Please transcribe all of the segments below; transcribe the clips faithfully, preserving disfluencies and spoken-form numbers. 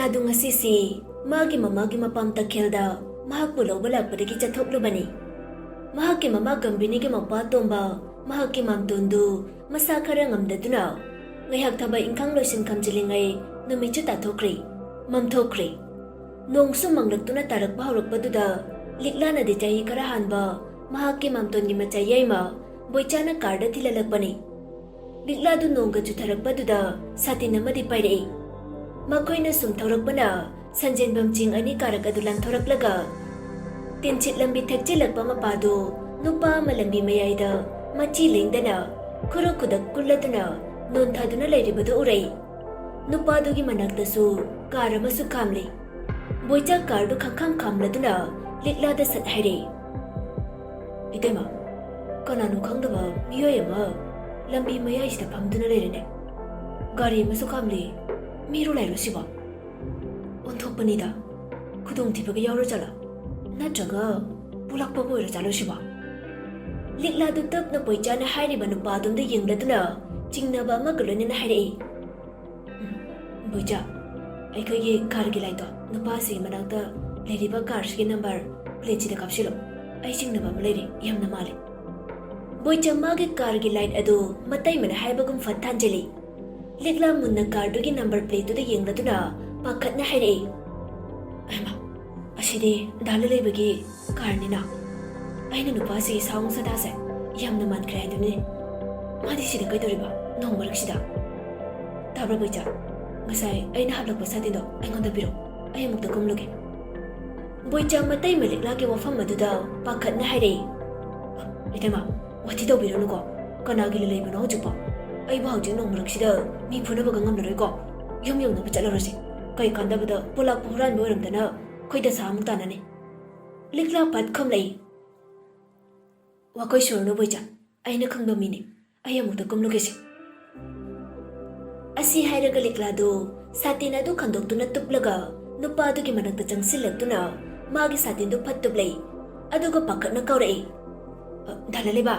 ꯑꯗꯨ ꯉꯁꯤꯁꯤ ꯃꯥꯒꯤ ꯃꯃꯥꯒꯤ ꯃꯄꯥꯝ ꯇꯈꯦꯜꯗ ꯃꯍꯥꯛꯄꯨ ꯂꯧꯕ ꯂꯥꯛꯄꯗꯒꯤ ꯆꯠꯊꯣꯛꯂꯨꯕꯅꯤ꯫ ꯃꯍꯥꯛꯀꯤ ꯃꯃꯥ ꯒꯝꯚꯤꯅꯤꯒꯤ ꯃꯄꯥ ꯇꯣꯝꯕ ꯃꯍꯥꯛꯀꯤ ꯃꯥꯝꯇꯣꯟꯗꯨ ꯃꯁꯥ ꯈꯔ ꯉꯝꯗꯗꯨꯅ ꯉꯥꯏꯍꯥꯛ ꯊꯕꯛ ꯏꯪꯈꯥꯡ ꯂꯣꯏꯁꯤꯟ ꯈꯝꯖꯤꯜꯂꯤꯉꯩ ꯅꯨꯃꯤꯠꯁꯨ ꯇꯥꯊꯣꯛꯈ꯭ꯔꯦ, ꯃꯝꯊꯣꯛꯈ꯭ꯔꯦ꯫ ꯅꯣꯡꯁꯨ ꯃꯪꯂꯛꯇꯨꯅ ꯇꯥꯔꯛꯄ ꯍꯧꯔꯛꯄꯗꯨꯗ ꯂꯤꯛꯂꯥꯅꯗꯤ ꯆꯍꯤ ꯈꯔ ꯍꯥꯟꯕ ꯃꯍꯥꯛꯀꯤ ꯃꯥꯝꯇꯣꯟꯒꯤ ꯃꯆꯥ ꯌꯥꯏꯃ ꯕꯣꯏꯆꯥꯅ ꯀꯥꯔꯗ ꯊꯤꯜꯍꯜꯂꯛꯄꯅꯤ꯫ ꯂꯤꯛꯂꯥꯗꯨ ꯅꯣꯡꯒ ꯆꯨꯊꯔꯛꯄꯗꯨꯗ ꯁꯥꯇꯤꯟ ꯑꯃꯗꯤ ꯄꯥꯏꯔꯛꯏ꯫ ꯃꯈꯣꯏꯅ ꯁꯨꯝ ꯊꯧꯔꯛꯄꯅ ꯁꯟꯖꯦꯟꯕꯝ ꯆꯤꯡ ꯑꯅꯤ ꯀꯥꯔꯛ ꯑꯗꯨ ꯂꯥꯟꯊꯣꯔꯛꯂꯒ ꯇꯤꯟꯁꯤꯠ ꯂꯝꯕꯤ ꯊꯦꯛꯆꯤꯜꯂꯛꯄ ꯃꯄꯥꯗꯨ ꯅꯨꯄꯥ ꯑꯃ ꯂꯝꯕꯤ ꯃꯌꯥꯏꯗ ꯃꯆꯤ ꯂꯦꯡꯗꯅ ꯈꯨꯔꯨ ꯈꯨꯗꯛ ꯀꯨꯜꯂꯗꯨꯅ ꯅꯣꯟꯊꯗꯨꯅ ꯂꯩꯔꯤꯕꯗꯨ ꯎꯔꯛꯏ꯫ ꯅꯨꯄꯥꯗꯨꯒꯤ ꯃꯅꯥꯛꯇꯁꯨ ꯀꯥꯔ ꯑꯃꯁꯨ ꯈꯥꯝꯂꯤ꯫ ꯕꯣꯏꯆꯥ ꯀꯥꯔꯗꯨ ꯈꯪꯈꯥꯝ ꯈꯥꯝꯂꯗꯨꯅ ꯂꯤꯛꯂꯥꯗ ꯁꯠ ꯍꯥꯏꯔꯛꯏ꯫ "ꯏꯇꯩꯃ, ꯀꯅꯥꯅꯣ ꯈꯪꯗꯕ ꯃꯤꯑꯣꯏ ꯑꯃ ꯂꯝꯕꯤ ꯃꯌꯥꯏꯁꯤꯗ ꯐꯝꯗꯨꯅ ꯂꯩꯔꯦꯅꯦ꯫ ꯒꯥꯔꯤ ꯑꯃꯁꯨ ꯈꯥꯝꯂꯤ꯫ ꯃꯤꯔꯣ ꯂꯥꯏꯔꯣ ꯁꯤꯕꯣ? ꯑꯣꯟꯊꯣꯛꯄꯅꯤꯗ꯫ ꯈꯨꯗꯣꯡꯊꯤꯕꯒ ꯌꯥꯎꯔ ꯖꯥꯠꯂꯥ? ꯅꯠꯇ꯭ꯔꯒ ꯄꯣꯂꯥꯛꯄꯕꯨ ꯑꯣꯏꯔ ꯖꯥꯠꯂꯣ ꯁꯤꯕꯣ?" ꯂꯤꯛꯂꯥꯗꯨ ꯇꯞꯅ ꯕꯣꯏꯆꯥꯅ ꯍꯥꯏꯔꯤꯕ ꯅꯨꯄꯥ ꯑꯗꯣꯝꯗ ꯌꯦꯡꯂꯗꯨꯅ ꯆꯤꯡꯅꯕ ꯑꯃꯒ ꯂꯣꯏꯅꯅ ꯍꯥꯏꯔꯛꯏ꯫ "ꯎꯝ, ꯕꯣꯏꯆꯥ, ꯑꯩꯈꯣꯏꯒꯤ ꯀꯥꯔꯒꯤ ꯂꯥꯏꯠꯇꯣ ꯅꯨꯄꯥꯁꯤꯒꯤ ꯃꯅꯥꯛꯇ ꯂꯩꯔꯤꯕ ꯀꯥꯔꯁꯤꯒꯤ ꯅꯝꯕꯔ ꯄ꯭ꯂꯦꯠꯁꯤꯗ ꯀꯥꯞꯁꯤꯜꯂꯣ꯫ ꯑꯩ ꯆꯤꯡꯅꯕ ꯑꯃ ꯂꯩꯔꯦ, ꯌꯥꯝꯅ ꯃꯥꯜꯂꯦ꯫" ꯕꯣꯏꯆꯥ ꯃꯥꯒꯤ ꯀꯥꯔꯒꯤ ꯂꯥꯏꯠ ꯑꯗꯨ ꯃꯇꯩꯃꯅ ꯍꯥꯏꯕꯒꯨꯝ ꯐꯠ ꯊꯥꯟꯖꯤꯜꯂꯤ꯫ ꯂꯤꯛꯂꯥ ꯃꯨꯟꯅ ꯀꯥꯔꯗꯨꯒꯤ ꯅꯝꯕꯔ ꯄ꯭ꯂꯦꯠꯇꯨꯗ ꯌꯦꯡꯂꯗꯨꯅ ꯄꯥꯈꯠꯅ ꯍꯥꯏꯔꯛꯏ꯫ "ꯍꯩꯃꯥ, ꯑꯁꯤꯗꯤ ꯗꯥ ꯂꯩꯕꯒꯤ ꯀꯥꯔꯅꯤꯅ꯫ ꯑꯩꯅ ꯅꯨꯄꯥꯁꯤ ꯁꯥꯎꯟ ꯁꯗꯥꯁꯦ ꯌꯥꯝꯅ ꯃꯥꯟꯈ꯭ꯔꯦ ꯍꯥꯏꯗꯨꯅꯤ꯫ ꯃꯥꯗꯤ ꯁꯤꯗ ꯀꯩꯗꯧꯔꯤꯕ ꯅꯣꯡ ꯃꯔꯛꯁꯤꯗ? ꯇꯥꯕ꯭ꯔꯥ ꯕꯣꯏꯆꯥ? ꯉꯁꯥꯏ ꯑꯩꯅ ꯍꯥꯞꯂꯛꯄ ꯁꯥꯇꯤꯟꯗꯣ ꯑꯩꯉꯣꯟꯗ ꯄꯤꯔꯣ, ꯑꯩ ꯑꯃꯨꯛꯇ ꯀꯨꯝꯂꯨꯒꯦ꯫" ꯕꯣꯏꯆꯥ ꯃꯇꯩꯃ ꯂꯤꯛꯂꯥꯒꯤ ꯋꯥꯐꯝ ꯑꯗꯨꯗ ꯄꯥꯈꯠꯅ ꯍꯥꯏꯔꯛꯏ꯫ "ꯏꯇꯩꯃ, ꯋꯥꯊꯤ ꯇꯧꯕꯤꯔꯅꯨꯀꯣ꯫ ꯀꯅꯥꯒꯤ ꯂꯩꯕꯅꯣ ꯍꯧꯖꯤꯛꯄꯣ? ꯑꯩꯕꯨ ꯍꯧꯖꯤꯛ ꯅꯣꯡ ꯃꯔꯛꯁꯤꯗ ꯃꯤ ꯐꯨꯅꯕꯒ ꯉꯝꯂꯔꯣꯏꯀꯣ꯫ ꯌꯨꯝ ꯌꯧꯅꯕ ꯆꯠꯂꯔꯁꯤ꯫ ꯀꯩ ꯀꯥꯟꯗꯕꯗ ꯄꯣꯂꯥꯛꯄ ꯍꯨꯔꯥꯟꯕ ꯑꯣꯏꯔꯝꯗꯅ ꯑꯩꯈꯣꯏ ꯗꯁꯥ ꯑꯃꯨꯛ ꯇꯥꯅꯅꯤ꯫" ꯂꯤꯛꯂꯥ ꯄꯠ ꯈꯨꯝꯂꯛꯏ꯫ "ꯋꯥꯈꯣꯏ ꯁꯣꯔꯅꯨ ꯕꯣꯏꯆꯥ, ꯑꯩꯅ ꯈꯪꯕ ꯃꯤꯅꯤ꯫ ꯑꯩ ꯑꯃꯨꯛꯇ ꯀꯨꯝꯂꯨꯒꯦꯁꯦ꯫" ꯑꯁꯤ ꯍꯥꯏꯔꯒ ꯂꯤꯛꯂꯥꯗꯨ ꯁꯥꯇꯤꯟ ꯑꯗꯨ ꯈꯟꯗꯣꯛꯇꯨꯅ ꯇꯨꯞꯂꯒ ꯅꯨꯄꯥꯗꯨꯒꯤ ꯃꯅꯥꯛꯇ ꯆꯪꯁꯤꯜꯂꯛꯇꯨꯅ ꯃꯥꯒꯤ ꯁꯥꯇꯤꯟꯗꯨ ꯐꯠ ꯇꯨꯞꯂꯛꯏ꯫ ꯑꯗꯨꯒ ꯄꯥꯈꯠꯅ ꯀꯧꯔꯛꯏ꯫ "ꯑ, ꯗꯥ ꯂꯂꯩꯕꯥ,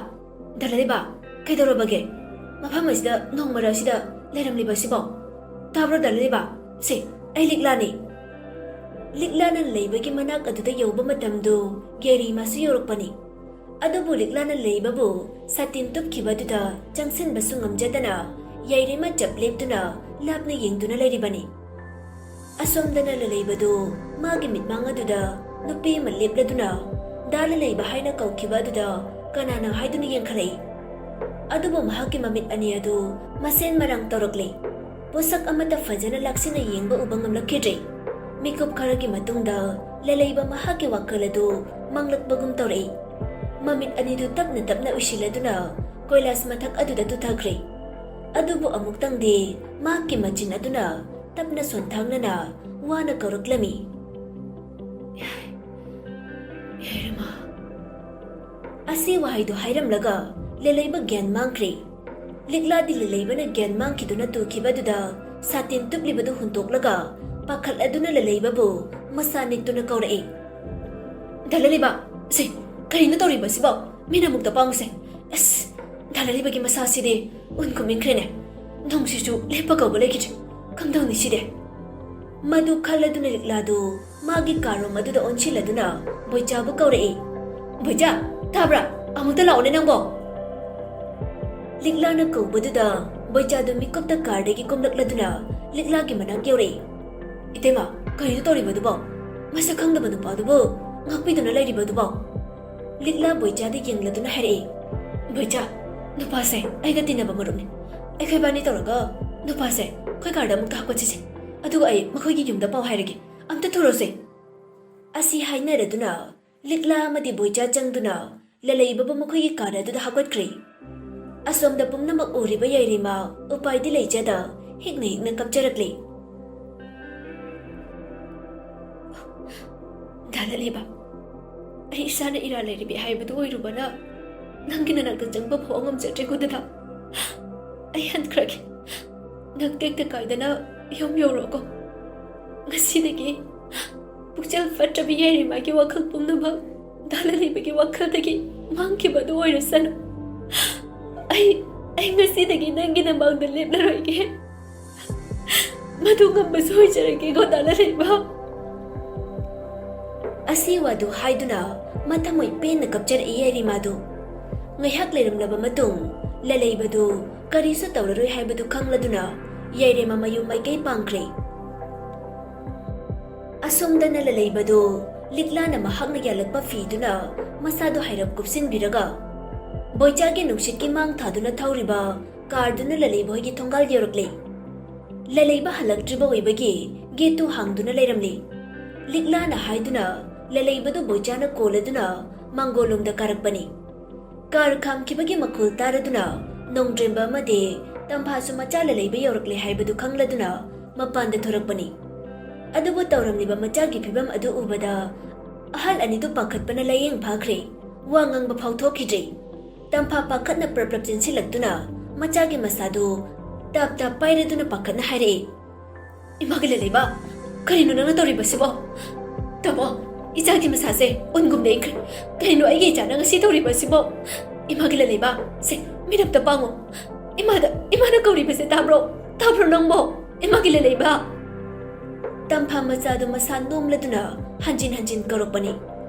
ꯗꯥ ꯂꯂꯩꯕꯥ, ꯀꯩꯗꯧꯔꯕꯒꯦ? ꯃꯐꯝ ꯑꯁꯤꯗ ꯅꯣꯡ ꯃꯔꯛ ꯑꯁꯤꯗ ꯂꯩꯔꯝꯂꯤꯕ ꯑꯁꯤꯕꯣ? ꯇꯥꯕ꯭ꯔꯣ ꯗꯥ ꯂꯂꯩꯕꯥ? ꯁꯦ, ꯑꯩ ꯂꯤꯛꯂꯥꯅꯤ꯫ ꯂꯤꯛꯂꯥꯅ ꯂꯩꯕꯒꯤ ꯃꯅꯥꯛ ꯑꯗꯨꯗ ꯌꯧꯕ ꯃꯇꯝꯗꯨ ꯌꯥꯏꯔꯤꯃꯥꯁꯨ ꯌꯧꯔꯛꯄꯅꯤ꯫ ꯑꯗꯨꯕꯨ ꯂꯤꯛꯂꯥꯅ ꯂꯩꯕꯕꯨ ꯁꯥꯇꯤꯟ ꯇꯨꯞꯈꯤꯕ ꯑꯗꯨꯗ ꯆꯪꯁꯤꯟꯕꯁꯨ ꯉꯝꯖꯗꯅ ꯌꯥꯏꯔꯤꯃꯥ ꯆꯞ ꯂꯦꯞꯇꯨꯅ ꯂꯥꯞꯅ ꯌꯦꯡꯗꯨꯅ ꯂꯩꯔꯤꯕꯅꯤ꯫ ꯑꯁꯣꯝꯗꯅ ꯂꯂꯩꯕꯗꯨ ꯃꯥꯒꯤ ꯃꯤꯠꯃꯥꯡ ꯑꯗꯨꯗ ꯅꯨꯄꯤ ꯑꯃ ꯂꯦꯞꯂꯗꯨꯅ ꯗꯥ ꯂꯂꯩꯕ ꯍꯥꯏꯅ ꯀꯧꯈꯤꯕ ꯑꯗꯨꯗ ꯀꯅꯥꯅꯣ ꯍꯥꯏꯗꯨꯅ ꯌꯦꯡꯈꯠꯂꯛꯏ꯫ ꯑꯗꯨꯕꯨ ꯃꯍꯥꯛꯀꯤ ꯃꯃꯤꯠ ꯑꯅꯤ ꯑꯗꯨ ꯃꯁꯦꯟ ꯃꯔꯥꯡ ꯇꯧꯔꯛꯂꯤ꯫ ꯄꯣꯠꯁꯛ ꯑꯃꯠꯇ ꯐꯖꯅ ꯂꯥꯛꯁꯤꯟꯅ ꯌꯦꯡꯕ ꯎꯕ ꯉꯝꯂꯛꯈꯤꯗ꯭ꯔꯦ꯫ ꯃꯤꯀꯨꯞ ꯈꯔꯒꯤ ꯃꯇꯨꯡꯗ ꯂꯂꯩꯕ ꯃꯍꯥꯛꯀꯤ ꯋꯥꯈꯜ ꯑꯗꯨ ꯃꯥꯡꯂꯛꯄꯒꯨꯝ ꯇꯧꯔꯛꯏ꯫ ꯃꯃꯤꯠ ꯑꯅꯤꯗꯨ ꯇꯞꯅ ꯇꯞꯅ ꯎꯏꯁꯤꯜꯂꯗꯨꯅ ꯀꯣꯏꯂꯥꯁ ꯃꯊꯛ ꯑꯗꯨꯗ ꯇꯨꯊꯈ꯭ꯔꯦ꯫ ꯑꯗꯨꯕꯨ ꯑꯃꯨꯛꯇꯪꯗꯤ ꯃꯍꯥꯛꯀꯤ ꯃꯆꯤꯟ ꯑꯗꯨꯅ ꯇꯞꯅ ꯁꯣꯟꯊꯥꯡꯅꯅ ꯋꯥꯅ ꯀꯧꯔꯛꯂꯝꯃꯤ꯫ ꯌꯥꯏꯔꯤꯃꯥ꯫ ꯑꯁꯤ ꯋꯥꯍꯩꯗꯨ ꯍꯥꯏꯔꯝꯂꯒ ꯂꯂꯩꯕ ꯒ꯭ꯌꯥꯟ ꯃꯥꯡꯈ꯭ꯔꯦ꯫ ꯂꯤꯛꯂꯥꯗꯤ ꯂꯂꯩꯕꯅ ꯒ꯭ꯌꯥꯟ ꯃꯥꯡꯈꯤꯗꯨꯅ ꯇꯨꯈꯤꯕꯗꯨꯗ ꯁꯥꯇꯤꯟ ꯇꯨꯞꯂꯤꯕꯗꯨ ꯍꯨꯟꯇꯣꯛꯂꯒ ꯄꯥꯈꯠꯂꯗꯨꯅ ꯂꯂꯩꯕꯕꯨ ꯃꯁꯥ ꯅꯤꯛꯇꯨꯅ ꯀꯧꯔꯛꯏ꯫ ꯗꯥ ꯂꯂꯩꯕ, ꯁꯦ, ꯀꯔꯤꯅꯣ ꯇꯧꯔꯤꯕꯁꯤꯕꯣ? ꯃꯤꯠ ꯑꯃꯨꯛꯇ ꯄꯥꯡꯉꯨꯁꯦ꯫ ꯑꯁ, ꯗꯥ ꯂꯂꯩꯕꯒꯤ ꯃꯁꯥꯁꯤꯗꯤ ꯎꯟ ꯈꯨꯝ ꯏꯟꯈ꯭ꯔꯦꯅꯦ꯫ ꯅꯣꯡꯁꯤꯁꯨ ꯂꯦꯞꯄ ꯀꯧꯕ ꯂꯩꯈꯤꯗ꯭ꯔꯦ꯫ ꯀꯝꯗꯧꯅꯤ ꯁꯤꯗꯤ? ꯃꯗꯨ ꯈꯜꯂꯗꯨꯅ ꯂꯤꯛꯂꯥꯗꯨ ꯃꯥꯒꯤ ꯀꯥꯔꯣꯝ ꯑꯗꯨꯗ ꯑꯣꯟꯁꯤꯜꯂꯗꯨꯅ ꯕꯣꯏꯆꯥꯕꯨ ꯀꯧꯔꯛꯏ꯫ "ꯕꯣꯏꯆꯥ, ꯇꯥꯕ꯭ꯔꯥ? ꯑꯃꯨꯛꯇ ꯂꯥꯛꯑꯣꯅꯦ ꯅꯪꯕꯣ!" ꯂꯤꯛꯂꯥꯅ ꯀꯧꯕꯗꯨꯗ ꯕꯣꯏꯆꯥꯗꯨ ꯃꯤꯀꯨꯞꯇ ꯀꯥꯔꯗꯒꯤ ꯀꯨꯝꯂꯛꯂꯗꯨꯅ ꯂꯤꯛꯂꯥꯒꯤ ꯃꯅꯥꯛ ꯌꯧꯔꯛꯏ꯫ "ꯏꯇꯩꯃ, ꯀꯔꯤꯅꯣ ꯇꯧꯔꯤꯕꯗꯨꯕꯣ? ꯃꯁꯛ ꯈꯪꯗꯕ ꯅꯨꯄꯥꯗꯨꯕꯨ ꯉꯥꯛꯄꯤꯗꯨꯅ ꯂꯩꯔꯤꯕꯗꯨꯕꯣ?" ꯂꯤꯛꯂꯥ ꯕꯣꯏꯆꯥꯗ ꯌꯦꯡꯂꯗꯨꯅ ꯍꯥꯏꯔꯛꯏ꯫ "ꯕꯣꯏꯆꯥ, ꯅꯨꯄꯥꯁꯦ ꯑꯩꯒ ꯇꯤꯟꯅꯕ ꯃꯔꯨꯞꯅꯤ꯫ ꯑꯩꯈꯣꯏꯕꯥꯅꯤ ꯇꯧꯔꯒ ꯅꯨꯄꯥꯁꯦ ꯑꯩꯈꯣꯏ ꯀꯥꯔꯗ ꯑꯃꯨꯛꯇ ꯍꯥꯞꯀꯠꯁꯤꯁꯦ꯫ ꯑꯗꯨꯒ ꯑꯩ ꯃꯈꯣꯏꯒꯤ ꯌꯨꯝꯗ ꯄꯥꯎ ꯍꯥꯏꯔꯒꯦ꯫ ꯑꯝꯇ ꯊꯨꯔꯣꯁꯦ!" ꯑꯁꯤ ꯍꯥꯏꯅꯔꯗꯨꯅ ꯂꯤꯛꯂꯥ ꯑꯃꯗꯤ ꯕꯣꯏꯆꯥ ꯆꯪꯗꯨꯅ ꯂꯂꯩꯕꯕꯨ ꯃꯈꯣꯏꯒꯤ ꯀꯥꯔ ꯑꯗꯨꯗ ꯍꯥꯞꯀꯠꯈ꯭ꯔꯦ꯫ ꯑꯁꯣꯝꯗ ꯄꯨꯝꯅꯃꯛ ꯎꯔꯤꯕ ꯌꯥꯏꯔꯤꯃꯥ ꯎꯄꯥꯏꯗꯤ ꯂꯩꯖꯗ ꯍꯤꯛꯅ ꯍꯤꯛꯅ ꯀꯞꯆꯔꯛꯂꯤ꯫ "ꯗꯥ ꯂꯂꯩꯕ, ꯑꯩ ꯏꯁꯥꯅ ꯏꯔꯥ ꯂꯩꯔꯕꯤ ꯍꯥꯏꯕꯗꯨ ꯑꯣꯏꯔꯨꯕꯅ ꯅꯪꯒꯤ ꯅꯅꯥꯛꯇ ꯆꯪꯕ ꯐꯥꯎ ꯉꯝꯖꯗ꯭ꯔꯦꯀꯣ ꯗꯗꯥ꯫ ꯑꯩ ꯍꯟꯈ꯭ꯔꯒꯦ꯫ ꯅꯪ ꯇꯦꯛꯇ ꯀꯥꯏꯗꯅ ꯌꯨꯝ ꯌꯧꯔꯛꯑꯣꯀꯣ꯫ ꯉꯁꯤꯗꯒꯤ ꯄꯨꯛꯆꯦꯜ ꯐꯠꯇ꯭ꯔꯕꯤ ꯌꯥꯏꯔꯤꯃꯥꯒꯤ ꯋꯥꯈꯜ ꯄꯨꯝꯅꯃꯛ ꯗꯥ ꯂꯂꯩꯕꯒꯤ ꯋꯥꯈꯜꯗꯒꯤ ꯃꯥꯡꯈꯤꯕꯗꯨ ꯑꯣꯏꯔꯁꯅꯨ꯫ ꯑꯩ, ꯑꯩ ꯉꯁꯤꯗꯒꯤ ꯅꯪꯒꯤ ꯅꯃꯥꯡꯗ ꯂꯦꯞꯂꯔꯣꯏꯒꯦ꯫ ꯃꯗꯨ ꯉꯝꯕꯁꯨ ꯑꯣꯏꯖꯔꯒꯦꯀꯣ, ꯗꯥ ꯂꯂꯩꯃ꯫ ꯑꯁꯤ ꯋꯥꯗꯨ ꯍꯥꯏꯗꯨꯅ ꯃꯊꯃꯣꯏ ꯄꯦꯟꯅ ꯀꯞꯆꯔꯛꯏ ꯌꯥꯏꯔꯦꯝꯃꯗꯨ꯫ ꯉꯥꯏꯍꯥꯛ ꯂꯩꯔꯝꯂꯕ ꯃꯇꯨꯡ ꯂꯂꯩꯕꯗꯨ ꯀꯔꯤꯁꯨ ꯇꯧꯔꯔꯣꯏ ꯍꯥꯏꯕꯗꯨ ꯈꯪꯂꯗꯨꯅ ꯌꯥꯏꯔꯦꯝꯃ ꯃꯌꯨꯝ ꯃꯥꯏꯀꯩ ꯄꯥꯡꯈ꯭ꯔꯦ꯫ ꯑꯁꯣꯝꯗꯅ ꯂꯂꯩꯕꯗꯨ ꯂꯤꯛꯂꯥꯅ ꯃꯍꯥꯛꯅ ꯌꯥꯜꯂꯛꯄ ꯐꯤꯗꯨꯅ ꯃꯁꯥꯗꯨ ꯍꯥꯏꯔꯞ ꯀꯨꯞꯁꯤꯟꯕꯤꯔꯒ ꯕꯣꯏꯆꯥꯒꯤ ꯅꯨꯡꯁꯤꯠꯀꯤ ꯃꯥꯡ ꯊꯥꯗꯨꯅ ꯊꯧꯔꯤꯕ ꯀꯥꯔꯗꯨꯅ ꯂꯂꯩꯕ ꯍꯣꯏꯒꯤ ꯊꯣꯡꯒꯥꯜ ꯌꯧꯔꯛꯂꯦ꯫ ꯂꯂꯩꯕ ꯍꯜꯂꯛꯇ꯭ꯔꯤꯕ ꯑꯣꯏꯕꯒꯤ ꯒꯦꯠꯇꯨ ꯍꯥꯡꯗꯨꯅ ꯂꯩꯔꯝꯂꯤ꯫ ꯂꯤꯛꯂꯥꯅ ꯍꯥꯏꯗꯨꯅ ꯂꯂꯩꯕꯗꯨ ꯕꯣꯏꯆꯥꯅ ꯀꯣꯜꯂꯗꯨꯅ ꯃꯥꯡꯒꯣꯜꯂꯣꯝꯗ ꯀꯥꯔꯛꯄꯅꯤ꯫ ꯀꯥꯔ ꯈꯥꯝꯈꯤꯕꯒꯤ ꯃꯈꯣꯜ ꯇꯥꯔꯗꯨꯅ ꯅꯣꯡꯗ꯭ꯔꯦꯝꯕ ꯑꯃꯗꯤ ꯇꯝꯐꯥꯁꯨ ꯃꯆꯥ ꯂꯂꯩꯕ ꯌꯧꯔꯛꯂꯦ ꯍꯥꯏꯕꯗꯨ ꯈꯪꯂꯗꯨꯅ ꯃꯄꯥꯟꯗ ꯊꯣꯔꯛꯄꯅꯤ꯫ ꯑꯗꯨꯕꯨ ꯇꯧꯔꯝꯂꯤꯕ ꯃꯆꯥꯒꯤ ꯐꯤꯕꯝ ꯑꯗꯨ ꯎꯕꯗ ꯑꯍꯜ ꯑꯅꯤꯗꯨ ꯄꯥꯈꯠꯄꯅ ꯂꯥꯏꯌꯦꯡ ꯐꯥꯈ꯭ꯔꯦ꯫ ꯋꯥ ꯉꯥꯡꯕ ꯐꯥꯎ ꯊꯣꯛꯈꯤꯗ꯭ꯔꯦ꯫ ꯇꯝꯐꯥ ꯄꯥꯈꯠꯅ ꯄ꯭ꯔꯞ ꯄ꯭ꯔꯞ ꯆꯦꯟꯁꯤꯜꯂꯛꯇꯨꯅ ꯃꯆꯥꯒꯤ ꯃꯁꯥꯗꯨ ꯇꯥꯞ ꯇꯥꯞ ꯄꯥꯏꯔꯗꯨꯅ ꯄꯥꯈꯠꯅ ꯍꯥꯏꯔꯛꯏ, "ꯏꯃꯥꯒꯤ ꯂꯂꯩꯕ, ꯀꯔꯤꯅꯣ ꯅꯪꯅ ꯇꯧꯔꯤꯕꯁꯤꯕꯣ? ꯇꯥꯃꯣ, ꯏꯆꯥꯒꯤ ꯃꯁꯥꯁꯦ ꯎꯟꯒꯨꯝ ꯂꯦꯡꯈ꯭ꯔꯦ꯫ ꯀꯔꯤꯅꯣ ꯑꯩꯒꯤ ꯏꯆꯥꯅ ꯉꯁꯤ ꯇꯧꯔꯤꯕꯁꯤꯕꯣ? ꯏꯃꯥꯒꯤ ꯂꯂꯩꯕ, ꯁꯦ, ꯃꯤꯠ ꯑꯝꯇ ꯄꯥꯡꯉꯣ꯫ ꯏꯃꯥꯗ, ꯏꯃꯥꯅ ꯀꯧꯔꯤꯕꯁꯦ ꯇꯥꯕ꯭ꯔꯣ? ꯇꯥꯕ꯭ꯔꯣ ꯅꯪꯕꯣ? ꯏꯃꯥꯒꯤ ꯂꯂꯩꯕ!" ꯇꯝꯐꯥ ꯃꯆꯥꯗꯨ ꯃꯁꯥ ꯅꯣꯝꯂꯗꯨꯅ ꯍꯟꯖꯤꯟ ꯍꯟꯖꯤꯟ ꯀꯧꯔꯛꯄꯅꯤ꯫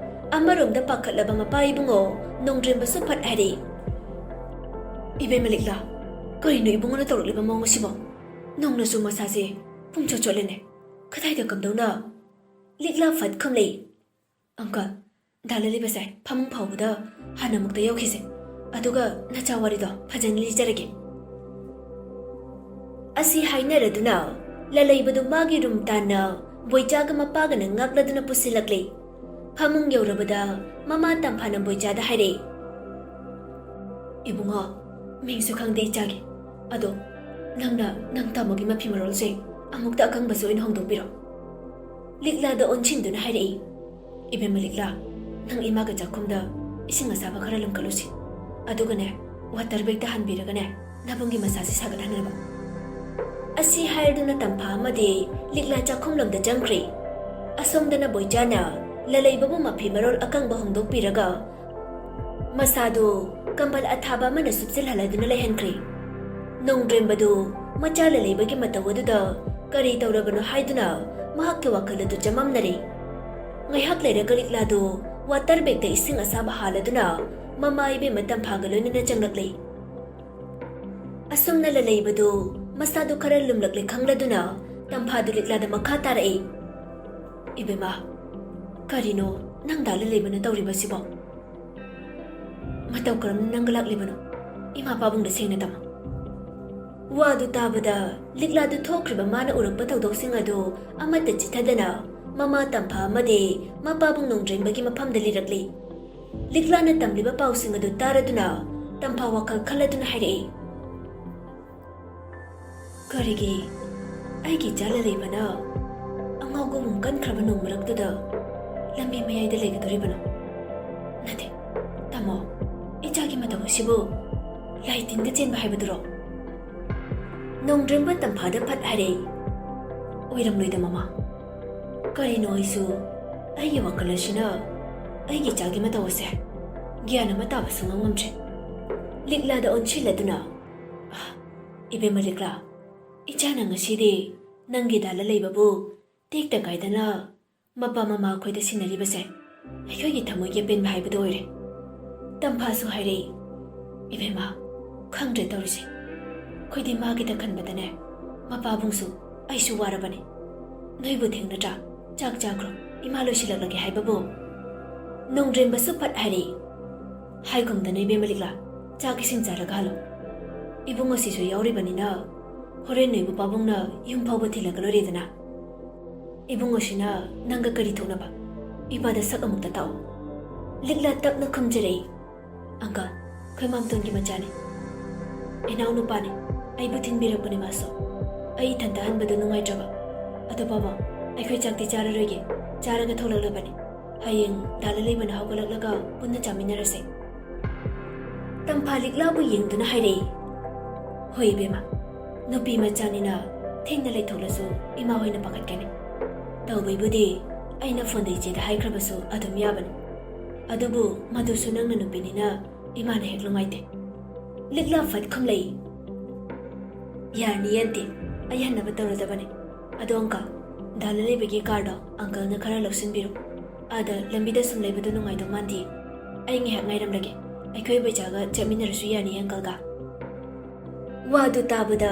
ꯑꯃꯔꯣꯝꯗ ꯄꯥꯈꯠꯂꯕ ꯃꯄꯥ ꯏꯕꯨꯡꯉꯣ ꯅꯣꯡꯗ꯭ꯔꯦꯝꯕꯁꯨ ꯐꯠ ꯍꯥꯏꯔꯛꯏ, "ꯏꯕꯦꯝꯃ ꯂꯤꯛꯂꯥ, ꯀꯔꯤꯅꯣ ꯏꯕꯨꯡꯉꯣꯅ ꯇꯧꯔꯛꯂꯤꯕ ꯃꯑꯣꯡ ꯑꯁꯤꯕꯣ? ꯅꯧꯅꯁꯨ ꯃꯁꯥꯁꯦ ꯄꯨꯡꯆꯣꯠ ꯆꯣꯠꯂꯦꯅꯦ꯫ ꯀꯗꯥꯏꯗ ꯀꯝꯗꯧꯅ?" ꯂꯤꯛꯂꯥ ꯐꯠ ꯈꯨꯝꯂꯛꯏ, "ꯑꯪꯀꯜ, ꯗꯥ ꯂꯂꯩꯕꯁꯦ ꯐꯃꯨꯡ ꯐꯥꯎꯕꯗ ꯍꯥꯟꯅ ꯑꯃꯨꯛꯇ ꯌꯧꯈꯤꯁꯦ꯫ ꯑꯗꯨꯒ ꯅꯆꯥ ꯋꯥꯔꯤꯗꯣ ꯐꯖꯅ ꯂꯤꯖꯔꯒꯦ꯫" ꯑꯁꯤ ꯍꯥꯏꯅꯔꯗꯨꯅ ꯂꯂꯩꯕꯗꯨ ꯃꯥꯒꯤ ꯔꯨꯝ ꯇꯥꯟꯅ ꯕꯣꯏꯆꯥꯒ ꯃꯄꯥꯒꯅ ꯉꯥꯛꯂꯗꯨꯅ ꯄꯨꯁꯤꯜꯂꯛꯂꯦ꯫ ꯐꯃꯨꯡ ꯌꯧꯔꯕꯗ ꯃꯃꯥ ꯇꯝꯐꯥꯅ ꯕꯣꯏꯆꯥꯗ ꯍꯥꯏꯔꯛꯏ, "ꯏꯕꯨꯡꯉꯣ, ꯃꯤꯡꯁꯨ ꯈꯪꯗꯦ ꯏꯆꯥꯒꯤ꯫ ꯑꯗꯣ ꯅꯪꯅ ꯅꯪ ꯇꯥꯃꯣꯒꯤ ꯃꯐꯤ ꯃꯔꯣꯜꯁꯦ ꯑꯃꯨꯛꯇ ꯑꯀꯪꯕꯁꯦ ꯑꯣꯏꯅ ꯍꯣꯡꯗꯣꯛꯄꯤꯔꯣ꯫" ꯂꯤꯛꯂꯥꯗ ꯑꯣꯟꯁꯤꯟꯗꯨꯅ ꯍꯥꯏꯔꯛꯏ, "ꯏꯕꯦꯝꯃ ꯂꯤꯛꯂꯥ, ꯅꯪ ꯏꯃꯥꯒ ꯆꯥꯛꯈꯨꯝꯗ ꯏꯁꯤꯡ ꯑꯁꯥꯕ ꯈꯔ ꯂꯪꯈꯠꯂꯨꯁꯤ꯫ ꯑꯗꯨꯒꯅꯦ, ꯋꯥꯇꯔ ꯕꯦꯒꯇ ꯍꯥꯟꯕꯤꯔꯒꯅꯦ, ꯅꯕꯨꯡꯒꯤ ꯃꯁꯥꯁꯦ ꯁꯥꯒꯠꯍꯟꯅꯕ꯫" ꯑꯁꯤ ꯍꯥꯏꯔꯗꯨꯅ ꯇꯝꯐꯥ ꯑꯃꯗꯤ ꯂꯤꯛꯂꯥ ꯆꯥꯛꯈꯨꯝꯂꯣꯝꯗ ꯆꯪꯈ꯭ꯔꯦ꯫ ꯑꯁꯣꯝꯗꯅ ꯕꯣꯏꯆꯥꯅ ꯂꯂꯩꯕꯕꯨ ꯃꯐꯤ ꯃꯔꯣꯜ ꯑꯀꯪꯕ ꯍꯣꯡꯗꯣꯛꯄꯤꯔꯒ ꯃꯁꯥꯗꯨ ꯀꯝꯕꯜ ꯑꯊꯥꯕ ꯑꯃꯅ ꯁꯨꯞꯆꯤꯜꯍꯜꯂꯗꯨꯅ ꯂꯩꯍꯟꯈ꯭ꯔꯦ꯫ ꯅꯣꯡꯗ꯭ꯔꯦꯝꯕꯗꯨ ꯃꯆꯥ ꯂꯂꯩꯕꯒꯤ ꯃꯇꯧ ꯑꯗꯨꯗ ꯀꯔꯤ ꯇꯧꯔꯕꯅꯣ ꯍꯥꯏꯗꯨꯅ ꯃꯍꯥꯛꯀꯤ ꯋꯥꯈꯜ ꯑꯗꯨ ꯆꯃꯝꯅꯔꯦ꯫ ꯉꯥꯏꯍꯥꯛ ꯂꯩꯔꯒ ꯂꯤꯛꯂꯥꯗꯨ ꯋꯥꯇꯔ ꯕꯦꯒꯇ ꯏꯁꯤꯡ ꯑꯁꯥꯕ ꯍꯥꯜꯂꯗꯨꯅ ꯃꯃꯥ ꯏꯕꯦꯝꯃ ꯇꯝꯐꯥꯒ ꯂꯣꯏꯅꯅ ꯆꯪꯂꯛꯂꯦ꯫ ꯑꯁꯨꯝꯅ ꯂꯩꯕꯗꯨ ꯃꯁꯥꯗꯨ ꯈꯔ ꯂꯨꯝꯂꯛꯂꯦ ꯈꯪꯂꯗꯨꯅ ꯇꯝꯐꯥꯗꯨ ꯂꯤꯛꯂꯥꯗ ꯃꯈꯥ ꯇꯥꯔꯛꯏ꯫ "ꯏꯕꯦꯝꯃ, ꯀꯔꯤꯅꯣ ꯅꯪ ꯗꯥ ꯂꯂꯩꯕꯅ ꯇꯧꯔꯤꯕꯁꯤꯕꯣ? ꯃꯇꯧ ꯀꯔꯝꯅ ꯅꯪꯒ ꯂꯥꯛꯂꯤꯕꯅꯣ? ꯏꯃꯥ ꯄꯥꯕꯨꯡꯗ ꯁꯦꯡꯅ ꯇꯝꯃꯨ꯫" ꯋꯥꯗꯨ ꯇꯥꯕꯗ ꯂꯤꯛꯂꯥꯗꯨ ꯊꯣꯛꯈ꯭ꯔꯤꯕ ꯃꯥꯅ ꯎꯔꯛꯄ ꯊꯧꯗꯣꯛꯁꯤꯡ ꯑꯗꯨ ꯑꯃꯠꯇ ꯆꯤꯊꯗꯅ ꯃꯃꯥ ꯇꯝꯐꯥ ꯑꯃꯗꯤ ꯃꯄꯥꯕꯨꯡ ꯅꯣꯡꯗ꯭ꯔꯦꯝꯕꯒꯤ ꯃꯐꯝꯗ ꯂꯤꯔꯛꯂꯤ꯫ ꯂꯤꯛꯂꯥꯅ ꯇꯝꯂꯤꯕ ꯄꯥꯎꯁꯤꯡ ꯑꯗꯨ ꯇꯥꯔꯗꯨꯅ ꯇꯝꯐꯥ ꯋꯥꯈꯜ ꯈꯜꯂꯗꯨꯅ ꯍꯥꯏꯔꯛꯏ, "ꯀꯔꯤꯒꯤ ꯑꯩꯒꯤ ꯏꯆꯥ ꯂꯂꯩꯕꯅ ꯑꯉꯥꯎꯕꯒꯨꯝ ꯀꯟꯈ꯭ꯔꯕ ꯅꯣꯡ ꯃꯔꯛꯇꯨꯗ ꯂꯝꯕꯤ ꯃꯌꯥꯏꯗ ꯂꯩꯒꯗꯧꯔꯤꯕꯅꯣ? ꯅꯠꯇꯦ, ꯇꯥꯃꯣ, ꯏꯆꯥꯒꯤ ꯃꯇꯧ ꯑꯁꯤꯕꯨ ꯂꯥꯏ ꯇꯤꯟꯒ ꯆꯦꯟꯕ ꯍꯥꯏꯕꯗꯨꯔꯣ?" ꯅꯣꯡꯗ꯭ꯔꯦꯝꯕ ꯇꯝꯐꯥꯗ ꯐꯠ ꯍꯥꯏꯔꯛꯏ, "ꯑꯣꯏꯔꯝꯂꯣꯏꯗ ꯃꯃꯥ꯫ ꯀꯔꯤꯅꯣ ꯑꯩꯁꯨ ꯑꯩꯒꯤ ꯋꯥꯈꯜ ꯑꯁꯤꯅ ꯑꯩꯒꯤ ꯏꯆꯥꯒꯤ ꯃꯇꯧ ꯑꯁꯦ ꯒ꯭ꯌꯥꯟ ꯑꯃ ꯇꯥꯕ ꯁꯨꯡꯉꯝ ꯉꯝꯗ꯭ꯔꯦ꯫" ꯂꯤꯛꯂꯥꯗ ꯑꯣꯟꯁꯤꯜꯂꯗꯨꯅ, "ꯑꯥ, ꯏꯕꯦꯝꯃ ꯂꯤꯛꯂꯥ, ꯏꯆꯥꯅ ꯉꯁꯤꯗꯤ ꯅꯪꯒꯤ ꯗꯥ ꯂꯂꯩꯕꯕꯨ ꯇꯦꯛꯇ ꯀꯥꯏꯗꯅ ꯃꯄꯥ ꯃꯃꯥ ꯑꯩꯈꯣꯏꯗ ꯁꯤꯟꯅꯔꯤꯕꯁꯦ ꯑꯩꯈꯣꯏꯒꯤ ꯊꯃꯣꯏꯒꯤ ꯑꯄꯦꯟꯕ ꯍꯥꯏꯕꯗꯨ ꯑꯣꯏꯔꯦ꯫" ꯇꯝꯐꯥꯁꯨ ꯍꯥꯏꯔꯛꯏ, "ꯏꯕꯦꯝꯃ, ꯈꯪꯗ꯭ꯔꯦ ꯇꯧꯔꯤꯁꯦ꯫ ꯑꯩꯈꯣꯏꯗꯤ ꯃꯥꯒꯤꯗ ꯈꯟꯕꯗꯅꯦ ꯃꯄꯥꯕꯨꯡꯁꯨ ꯑꯩꯁꯨ ꯋꯥꯔꯕꯅꯤ꯫ ꯅꯣꯏꯕꯨ ꯊꯦꯡꯅꯗ꯭ꯔꯥ? ꯆꯥꯛ ꯆꯥꯈ꯭ꯔꯣ, ꯏꯃꯥ ꯂꯣꯏꯁꯤꯜꯂꯛꯂꯒꯦ ꯍꯥꯏꯕꯕꯨ꯫" ꯅꯣꯡꯗ꯭ꯔꯦꯝꯕꯁꯨ ꯐꯠ ꯍꯥꯏꯔꯛꯏ, "ꯍꯥꯏꯒꯨꯝꯗꯅ ꯏꯕꯦꯝꯃ ꯂꯤꯛꯂꯥ, ꯆꯥꯛ ꯏꯁꯤꯡ ꯆꯥꯔꯒ ꯍꯜꯂꯣ꯫ ꯏꯕꯨꯡꯉꯣꯁꯤꯁꯨ ꯌꯥꯎꯔꯤꯕꯅꯤꯅ ꯍꯣꯔꯦꯟ ꯅꯣꯏꯕꯨ ꯄꯥꯕꯨꯡꯅ ꯌꯨꯝ ꯐꯥꯎꯕ ꯊꯤꯜꯂꯒ ꯂꯣꯏꯔꯦꯗꯅ꯫ ꯏꯕꯨꯡꯉꯣꯁꯤꯅ ꯅꯪꯒ ꯀꯔꯤ ꯊꯣꯛꯅꯕ? ꯏꯃꯥꯗ ꯁꯛ ꯑꯃꯨꯛꯇ ꯇꯥꯛꯑꯣ꯫" ꯂꯤꯛꯂꯥ ꯇꯞꯅ ꯈꯨꯝꯖꯔꯛꯏ, "ꯑꯪꯀꯜ, ꯑꯩꯈꯣꯏ ꯃꯥꯝꯇꯣꯟꯒꯤ ꯃꯆꯥꯅꯤ꯫ ꯏꯅꯥꯎꯅꯨꯄꯥꯅꯤ꯫ ꯑꯩꯕꯨ ꯊꯤꯟꯕꯤꯔꯛꯄꯅꯤ ꯃꯥꯁꯨ꯫ ꯑꯩ ꯏꯊꯟꯇ ꯍꯟꯕꯗꯨ ꯅꯨꯡꯉꯥꯏꯇ꯭ꯔꯕ꯫ ꯑꯗꯣ ꯄꯥꯕꯨꯡ, ꯑꯩꯈꯣꯏ ꯆꯥꯛꯇꯤ ꯆꯥꯔꯔꯣꯏꯒꯦ꯫ ꯆꯥꯔꯒ ꯊꯣꯛꯂꯛꯂꯕꯅꯤ꯫ ꯍꯌꯦꯡ ꯗꯥ ꯂꯂꯩꯕꯅ ꯍꯧꯒꯠꯂꯛꯂꯒ ꯄꯨꯟꯅ ꯆꯥꯃꯤꯟꯅꯔꯁꯦ꯫" ꯇꯝꯐꯥ ꯂꯤꯛꯂꯥꯕꯨ ꯌꯦꯡꯗꯨꯅ ꯍꯥꯏꯔꯛꯏ, "ꯍꯣꯏ ꯏꯕꯦꯝꯃ, ꯅꯨꯄꯤ ꯃꯆꯥꯅꯤꯅ ꯊꯦꯡꯅ ꯂꯩꯊꯣꯛꯂꯁꯨ ꯏꯃꯥ ꯍꯣꯏꯅ ꯄꯥꯈꯠꯀꯅꯤ꯫ ꯇꯧꯕꯩꯕꯨꯗꯤ ꯑꯩꯅ ꯐꯣꯟꯗ ꯏꯆꯦꯗ ꯍꯥꯏꯈ꯭ꯔꯕꯁꯨ ꯑꯗꯨꯝ ꯌꯥꯕꯅꯤ꯫ ꯑꯗꯨꯕꯨ ꯃꯗꯨꯁꯨ ꯅꯪꯅ ꯅꯨꯄꯤꯅꯤꯅ ꯏꯃꯥꯅ ꯍꯦꯛ ꯅꯨꯡꯉꯥꯏꯇꯦ꯫" ꯂꯤꯛꯂꯥ ꯐꯠ ꯈꯨꯝꯂꯛꯏ, "ꯌꯥꯅꯤ ꯑꯟꯇꯤ, ꯑꯩ ꯍꯟꯅꯕ ꯇꯧꯔꯗꯕꯅꯤ꯫ ꯑꯗꯣ uncle, ꯗꯥ ꯂꯂꯩꯕꯒꯤ carꯗꯣ uncleꯅ ꯈꯔ ꯂꯧꯁꯤꯟꯕꯤꯔꯣ꯫ ꯑꯥꯗ ꯂꯝꯕꯤꯗ ꯁꯨꯝ ꯂꯩꯕꯗꯣ ꯅꯨꯡꯉꯥꯏꯗꯧ ꯃꯥꯟꯗꯦ꯫ ꯑꯩ ꯉꯥꯏꯍꯥꯛ ꯉꯥꯏꯔꯝꯂꯒꯦ꯫ ꯑꯩꯈꯣꯏ ꯕꯣꯏꯆꯥꯒ ꯆꯠꯃꯤꯟꯅꯔꯁꯨ ꯌꯥꯅꯤ uncleꯒ꯫ ꯋꯥꯗꯨ ꯇꯥꯕꯗ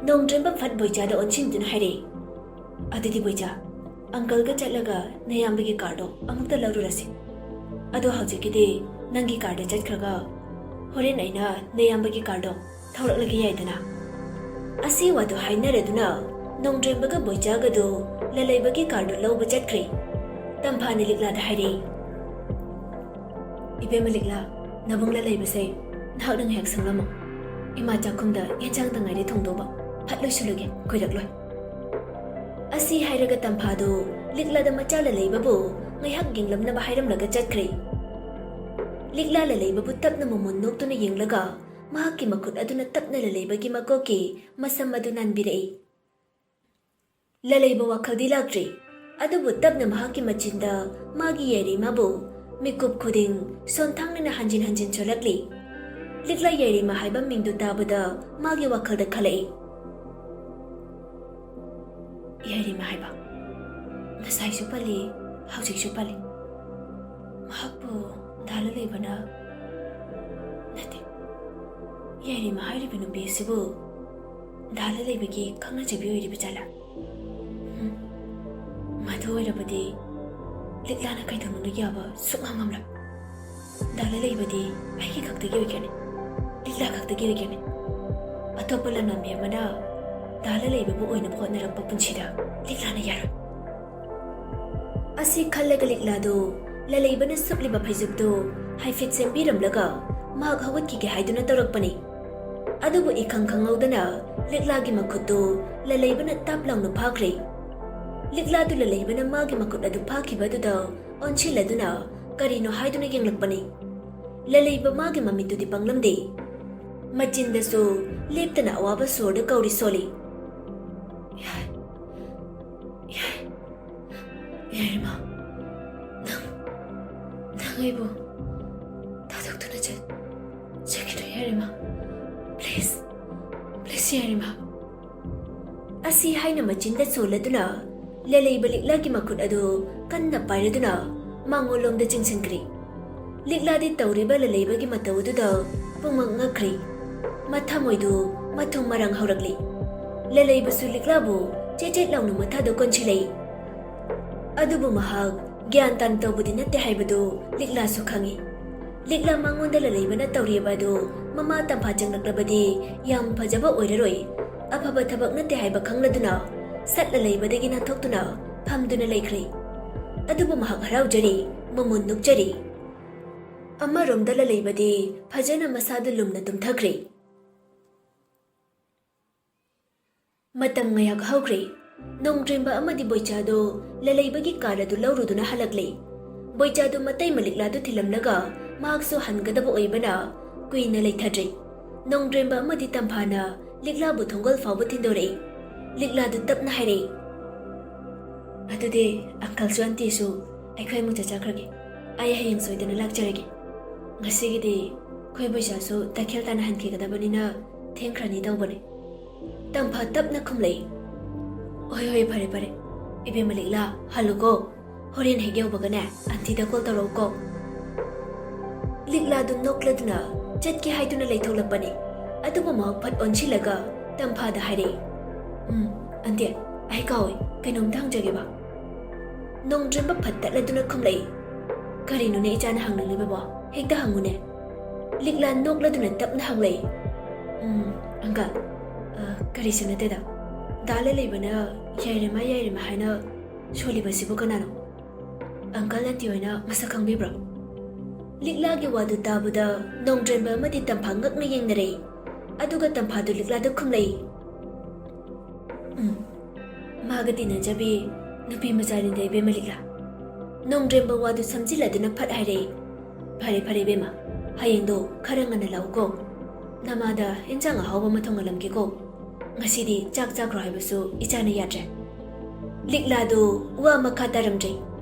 ꯅꯣꯡꯗ꯭ꯔꯦꯝꯕ ꯐꯠ ꯕꯣꯏꯆꯥꯗ ꯑꯣꯟꯁꯤꯟꯗꯨꯅ ꯍꯥꯏꯔꯛꯏ, "ꯑꯗꯨꯗꯤ ꯕꯣꯏꯆꯥ, uncleꯒ ꯆꯠꯂꯒ ꯅꯌꯥꯝꯕꯒꯤ carꯗꯣ ꯑꯃꯨꯛꯇ ꯂꯧꯔꯨꯔꯁꯤ꯫ ꯑꯗꯣ ꯍꯧꯖꯤꯛꯀꯤꯗꯤ ꯅꯪꯒꯤ carꯗ ꯆꯠꯈ꯭ꯔꯒ ꯍꯣꯔꯦꯟ ꯑꯩꯅ ꯅꯌꯥꯝꯕꯒꯤ carꯗꯣ ꯊꯧꯔꯛꯂꯒꯦ ꯌꯥꯏꯗꯅ?" ꯑꯁꯤ ꯋꯥꯗꯨ ꯍꯥꯏꯅꯔꯗꯨꯅ ꯅꯣꯡꯗ꯭ꯔꯦꯝꯕꯒ ꯕꯣꯏꯆꯥꯒꯗꯨ ꯂꯂꯩꯕꯒꯤ carꯗꯨ ꯂꯧꯕ ꯆꯠꯈ꯭ꯔꯦ꯫ ꯇꯝꯐꯥꯅ ꯂꯤꯛꯂꯥꯗ ꯍꯥꯏꯔꯛꯏ, "ꯏꯕꯦꯝꯃ ꯂꯤꯛꯂꯥ, ꯅꯕꯨꯡ ꯂꯂꯩꯕꯁꯦ ꯅꯍꯥꯛꯅ ꯉꯥꯏꯍꯥꯛ ꯁꯪꯂꯝꯃꯣ꯫ ꯏꯃꯥ ꯆꯥꯛꯈꯨꯝꯗ ꯌꯦꯟꯁꯥꯡ ꯇꯉꯥꯏꯗꯤ ꯊꯣꯡꯗꯧꯕ, ꯐꯠ ꯂꯣꯏꯁꯤꯜꯂꯨꯒꯦ, ꯀꯨꯏꯔꯛꯂꯣꯏ꯫" ꯑꯁꯤ ꯍꯥꯏꯔꯒ ꯇꯝꯐꯥꯗꯨ ꯂꯤꯛꯂꯥꯗ ꯃꯆꯥ ꯂꯂꯩꯕꯕꯨ ꯉꯥꯏꯍꯥꯛ ꯌꯦꯡꯂꯝꯅꯕ ꯍꯥꯏꯔꯝꯂꯒ ꯆꯠꯈ꯭ꯔꯦ꯫ ꯂꯤꯛꯂꯥ ꯂꯂꯩꯕꯕꯨ ꯇꯞꯅ ꯃꯃꯣꯟ ꯅꯣꯛꯇꯨꯅ ꯌꯦꯡꯂꯒ ꯃꯍꯥꯛꯀꯤ ꯃꯈꯨꯠ ꯑꯗꯨꯅ ꯇꯞꯅ ꯂꯂꯩꯕꯒꯤ ꯃꯀꯣꯛꯀꯤ ꯃꯁꯝ ꯑꯗꯨ ꯅꯥꯟꯕꯤꯔꯛꯏ꯫ ꯂꯂꯩꯕ ꯋꯥꯈꯜꯗꯤ ꯂꯥꯛꯇ꯭ꯔꯤ, ꯑꯗꯨꯕꯨ ꯇꯞꯅ ꯃꯍꯥꯛꯀꯤ ꯃꯆꯤꯟꯗ ꯃꯥꯒꯤ ꯌꯥꯏꯔꯤꯃꯥꯕꯨ ꯃꯤꯀꯨꯞ ꯈꯨꯗꯤꯡ ꯁꯣꯟꯊꯥꯡꯅꯅ ꯍꯟꯖꯤꯟ ꯍꯟꯖꯤꯟ ꯁꯣꯜꯂꯛꯂꯤ꯫ ꯂꯤꯛꯂꯥ ꯌꯥꯏꯔꯤꯃꯥ ꯍꯥꯏꯕ ꯃꯤꯡꯗꯨ ꯇꯥꯕꯗ ꯃꯥꯒꯤ ꯋꯥꯈꯜꯗ ꯈꯜꯂꯛꯏ꯫ ꯌꯥꯏꯔꯤꯃꯥ ꯍꯥꯏꯕ꯫ ꯉꯁꯥꯏꯁꯨ ꯄꯜꯂꯤ, ꯍꯧꯖꯤꯛꯁꯨ ꯄꯜꯂꯤ꯫ ꯃꯍꯥꯛꯄꯨ ꯗꯥ ꯂꯂꯩꯕꯅ, ꯅꯠꯇꯦ, ꯌꯥꯏꯔꯤꯃꯥ ꯍꯥꯏꯔꯤꯕ ꯅꯨꯄꯤ ꯑꯁꯤꯕꯨ ꯗꯥ ꯂꯂꯩꯕꯒꯤ ꯈꯪꯅꯖꯕꯤ ꯑꯣꯏꯔꯤꯕ ꯖꯥꯠꯂꯥ? ꯎꯝ, ꯃꯗꯨ ꯑꯣꯏꯔꯕꯗꯤ ꯂꯤꯛꯂꯥꯅ ꯀꯩꯗꯧꯅꯨꯡꯗ ꯌꯥꯕ ꯁꯨꯛꯉꯝ ꯉꯝꯂꯣꯏ꯫ ꯗꯥ ꯂꯂꯩꯕꯗꯤ ꯑꯩꯒꯤ ꯈꯛꯇꯒꯤ ꯑꯣꯏꯒꯅꯤ, ꯂꯤꯛꯂꯥ ꯈꯛꯇꯒꯤ ꯑꯣꯏꯒꯅꯤ꯫ ꯑꯇꯣꯞꯄ ꯂꯝꯅꯝꯕꯤ ꯑꯃꯅ ꯗꯥ ꯂꯂꯩꯕꯕꯨ ꯑꯣꯏꯅꯕ ꯍꯣꯠꯅꯔꯛꯄ ꯄꯨꯟꯁꯤꯗ ꯂꯤꯛꯂꯥꯅ ꯌꯥꯔꯣꯏ꯫ ꯑꯁꯤ ꯈꯜꯂꯒ ꯂꯤꯛꯂꯥꯗꯨ ꯂꯂꯩꯕꯅ ꯁꯨꯞꯂꯤꯕ ꯐꯩꯖꯨꯞꯇꯨ ꯍꯥꯏꯐꯦꯠ ꯁꯦꯝꯕꯤꯔꯝꯂꯒ ꯃꯍꯥꯛ ꯍꯧꯒꯠꯈꯤꯒꯦ ꯍꯥꯏꯗꯨꯅ ꯇꯧꯔꯛꯄꯅꯤ꯫ ꯑꯗꯨꯕꯨ ꯏꯈꯪ ꯈꯪꯍꯧꯗꯅ ꯂꯤꯛꯂꯥꯒꯤ ꯃꯈꯨꯠꯇꯨ ꯂꯂꯩꯕꯅ ꯇꯥꯞ ꯂꯥꯎꯅ ꯐꯥꯈ꯭ꯔꯦ꯫ ꯂꯤꯛꯂꯥꯗꯨ ꯂꯂꯩꯕꯅ ꯃꯥꯒꯤ ꯃꯈꯨꯠ ꯑꯗꯨ ꯐꯥꯈꯤꯕ ꯑꯗꯨꯗ ꯑꯣꯟꯁꯤꯜꯂꯗꯨꯅ ꯀꯔꯤꯅꯣ ꯍꯥꯏꯗꯨꯅ ꯌꯦꯡꯂꯛꯄꯅꯤ꯫ ꯂꯂꯩꯕ ꯃꯥꯒꯤ ꯃꯃꯤꯠꯇꯨꯗꯤ ꯄꯥꯡꯂꯝꯗꯦ꯫ ꯃꯆꯤꯟꯗꯁꯨ ꯂꯦꯞꯇꯅ ꯑꯋꯥꯕ ꯁꯣꯔꯗ ꯀꯧꯔꯤ ꯁꯣꯜꯂꯤ꯫ ꯌꯥꯏ, ꯌꯥꯏ, ꯌꯥꯏꯔꯤꯃꯥ, ꯅꯪ, ꯅꯪ ꯑꯩꯕꯨ ꯊꯥꯗꯣꯛꯇꯨꯅ ꯆꯠ-, ꯆꯠꯈꯤꯅꯨ ꯌꯥꯏꯔꯤꯃꯥ꯫ Please, please ꯌꯥꯏꯔꯤꯃꯥ꯫ ꯁꯤ ꯍꯥꯏꯅ ꯃꯆꯤꯟꯗ ꯁꯣꯜꯂꯗꯨꯅ ꯂꯂꯩꯕ ꯂꯤꯛꯂꯥꯒꯤ ꯃꯈꯨꯠ ꯑꯗꯨ ꯀꯟꯅ ꯄꯥꯏꯔꯗꯨꯅ ꯃꯉꯣꯟꯂꯣꯝꯗ ꯆꯤꯡꯁꯤꯟꯈ꯭ꯔꯦ꯫ ꯂꯤꯛꯂꯥꯗꯤ ꯇꯧꯔꯤꯕ ꯂꯂꯩꯕꯒꯤ ꯃꯇꯧ ꯑꯗꯨꯗ ꯄꯨꯡꯉꯛ ꯉꯛꯈ꯭ꯔꯦ꯫ ꯃꯊꯃꯣꯏꯗꯨ ꯃꯊꯨꯝ ꯃꯔꯥꯡ ꯍꯧꯔꯛꯂꯤ꯫ ꯂꯂꯩꯕꯁꯨ ꯂꯤꯛꯂꯥꯕꯨ ꯆꯦꯠ ꯆꯦꯠ ꯂꯥꯎꯅ ꯃꯊꯥꯗ ꯀꯣꯟꯁꯤꯜꯂꯛꯏ꯫ ꯑꯗꯨꯕꯨ ꯃꯍꯥꯛ ꯒ꯭ꯌꯥꯟ ꯇꯥꯅ ꯇꯧꯕꯗꯤ ꯅꯠꯇꯦ ꯍꯥꯏꯕꯗꯨ ꯂꯤꯛꯂꯥꯁꯨ ꯈꯪꯏ꯫ ꯂꯤꯛꯂꯥ ꯃꯉꯣꯟꯗ ꯂꯂꯩꯕꯅ ꯇꯧꯔꯤꯕ ꯑꯗꯨ ꯃꯃꯥ ꯇꯝꯐꯥ ꯆꯪꯂꯛꯂꯕꯗꯤ ꯌꯥꯝ ꯐꯖꯕ ꯑꯣꯏꯔꯔꯣꯏ꯫ ꯑꯐꯕ ꯊꯕꯛ ꯅꯠꯇꯦ ꯍꯥꯏꯕ ꯈꯪꯂꯗꯨꯅ ꯁꯠ ꯂꯂꯩꯕꯗꯒꯤ ꯅꯥꯟꯊꯣꯛꯇꯨꯅ ꯐꯝꯗꯨꯅ ꯂꯩꯈ꯭ꯔꯦ꯫ ꯑꯗꯨꯕꯨ ꯃꯍꯥꯛ ꯍꯔꯥꯎꯖꯔꯤ, ꯃꯃꯣꯟ ꯅꯣꯛꯆꯔꯤ꯫ ꯑꯃꯔꯣꯝꯗ ꯂꯂꯩꯕꯗꯤ ꯐꯖꯅ ꯃꯁꯥꯗꯨ ꯂꯨꯝꯅ ꯇꯨꯝꯊꯈ꯭ꯔꯦ꯫ ꯃꯇꯝ ꯉꯥꯏꯍꯥꯛ ꯍꯧꯈ꯭ꯔꯦ꯫ ꯅꯣꯡꯗ꯭ꯔꯦꯝꯕ ꯑꯃꯗꯤ ꯕꯣꯏꯆꯥꯗꯣ ꯂꯂꯩꯕꯒꯤ ꯀꯥꯔ ꯑꯗꯨ ꯂꯧꯔꯨꯗꯨꯅ ꯍꯜꯂꯛꯂꯦ꯫ ꯕꯣꯏꯆꯥꯗꯨ ꯃꯇꯩꯃ ꯂꯤꯛꯂꯥꯗꯨ ꯊꯤꯜꯂꯝꯂꯒ ꯃꯍꯥꯛꯁꯨ ꯍꯟꯒꯗꯕ ꯑꯣꯏꯕꯅ ꯀꯨꯏꯅ ꯂꯩꯊꯗ꯭ꯔꯦ꯫ ꯅꯣꯡꯗ꯭ꯔꯦꯝꯕ ꯑꯃꯗꯤ ꯇꯝꯐꯥꯅ ꯂꯤꯛꯂꯥꯕꯨ ꯊꯣꯡꯒꯣꯜ ꯐꯥꯎꯕ ꯊꯤꯟꯗꯣꯔꯛꯏ꯫ ꯂꯤꯛꯂꯥꯗꯨ ꯇꯞꯅ ꯍꯥꯏꯔꯛꯏ, "ꯑꯗꯨꯗꯤ ꯑꯪꯀꯜꯁꯨ ꯑꯟꯇꯤꯁꯨ ꯑꯩꯈꯣꯏ ꯑꯃꯨꯛ ꯆꯠꯆꯈ꯭ꯔꯒꯦ꯫ ꯑꯩ ꯍꯌꯦꯡ ꯁꯣꯏꯗꯅ ꯂꯥꯛꯆꯔꯒꯦ꯫ ꯉꯁꯤꯒꯤꯗꯤ ꯑꯩꯈꯣꯏ ꯕꯣꯏꯆꯥꯁꯨ ꯇꯈꯦꯜ ꯇꯥꯟꯅ ꯍꯟꯈꯤꯒꯗꯕꯅꯤꯅ ꯊꯦꯡꯈ꯭ꯔꯅꯤ ꯇꯧꯕꯅꯦ꯫" ꯇꯝꯐꯥ ꯇꯞꯅ ꯈꯨꯝꯂꯛꯏ, "ꯍꯣꯏ, ꯍꯣꯏ, ꯐꯔꯦ, ꯐꯔꯦ꯫ ꯏꯕꯦꯝꯃ ꯂꯤꯛꯂꯥ, ꯍꯜꯂꯨꯀꯣ꯫ ꯍꯣꯔꯦꯟ ꯍꯦꯛ ꯌꯧꯕꯒꯅꯦ, ꯑꯟꯇꯤꯗ ꯀꯣꯜ ꯇꯧꯔꯛꯎꯀꯣ꯫" ꯂꯤꯛꯂꯥꯗꯨ ꯅꯣꯛꯂꯗꯨꯅ ꯆꯠꯀꯦ ꯍꯥꯏꯗꯨꯅ ꯂꯩꯊꯣꯛꯂꯛꯄꯅꯤ꯫ ꯑꯗꯨꯕꯨ ꯃꯍꯥꯛ ꯐꯠ ꯑꯣꯟꯁꯤꯜꯂꯒ ꯇꯝꯐꯥꯗ ꯍꯥꯏꯔꯛꯏ, "ꯎꯝ, ꯑꯟꯇꯤ, ꯑꯩ ꯀꯥꯎꯏ, ꯀꯩꯅꯣꯝꯇ ꯍꯪꯖꯒꯦꯕ꯫" ꯅꯣꯡꯗ꯭ꯔꯦꯝꯕ ꯐꯠ ꯇꯠꯂꯗꯨꯅ ꯈꯨꯝꯂꯛꯏ, "ꯀꯔꯤꯅꯣꯅꯦ ꯏꯆꯥꯅ ꯍꯪꯅꯤꯡꯂꯤꯕꯕꯣ? ꯍꯦꯛꯇ ꯍꯪꯉꯨꯅꯦ꯫" ꯂꯤꯛꯂꯥ ꯅꯣꯛꯂꯗꯨꯅ ꯇꯞꯅ ꯍꯪꯂꯛꯏ, "ꯎꯝ, ꯑꯪꯀꯜ, ꯑ, ꯀꯔꯤꯁꯨ ꯅꯠꯇꯦꯗ꯫ ꯗꯥ ꯂꯂꯩꯕꯅ ꯌꯥꯏꯔꯦꯝꯃ, ꯌꯥꯏꯔꯦꯝꯃ ꯍꯥꯏꯅ ꯁꯣꯜꯂꯤꯕꯁꯤꯕꯨ ꯀꯅꯥꯅꯣ?" "ꯑꯪꯀꯜ ꯑꯟꯇꯤ ꯍꯣꯏꯅ ꯃꯁꯛ ꯈꯪꯕꯤꯕ꯭ꯔꯣ?" ꯂꯤꯛꯂꯥꯒꯤ ꯋꯥꯗꯨ ꯇꯥꯕꯗ ꯅꯣꯡꯗ꯭ꯔꯦꯝꯕ ꯑꯃꯗꯤ ꯇꯝꯐꯥ ꯉꯛꯅ ꯌꯦꯡꯅꯔꯛꯏ꯫ ꯑꯗꯨꯒ ꯇꯝꯐꯥꯗꯨ ꯂꯤꯛꯂꯥꯗ ꯈꯨꯝꯂꯛꯏ, "ꯎꯝ, ꯃꯥꯒ ꯇꯤꯟꯅꯖꯕꯤ ꯅꯨꯄꯤ ꯃꯆꯥꯅꯤꯗ ꯏꯕꯦꯝꯃ ꯂꯤꯛꯂꯥ꯫" ꯅꯣꯡꯗ꯭ꯔꯦꯝꯕ ꯋꯥꯗꯨ ꯁꯝꯖꯤꯜꯂꯗꯨꯅ ꯐꯠ ꯍꯥꯏꯔꯛꯏ, "ꯐꯔꯦ, ꯐꯔꯦ ꯏꯕꯦꯝꯃ, ꯍꯌꯦꯡꯗꯣ ꯈꯔ ꯉꯟꯅ ꯂꯥꯛꯎꯀꯣ꯫ ꯅꯃꯥꯗ ꯏꯟꯁꯥꯡ ꯑꯍꯥꯎꯕ ꯑꯃ ꯊꯣꯡꯍꯜꯂꯝꯒꯦꯀꯣ꯫ ꯉꯁꯤꯗꯤ ꯆꯥꯛ ꯆꯥꯈ꯭ꯔꯣ ꯍꯥꯏꯕꯁꯨ ꯏꯆꯥꯅ ꯌꯥꯗ꯭ꯔꯦ꯫" ꯂꯤꯛꯂꯥꯗꯨ ꯋꯥ ꯃꯈꯥ ꯇꯥꯔꯝꯗ꯭ꯔꯦ꯫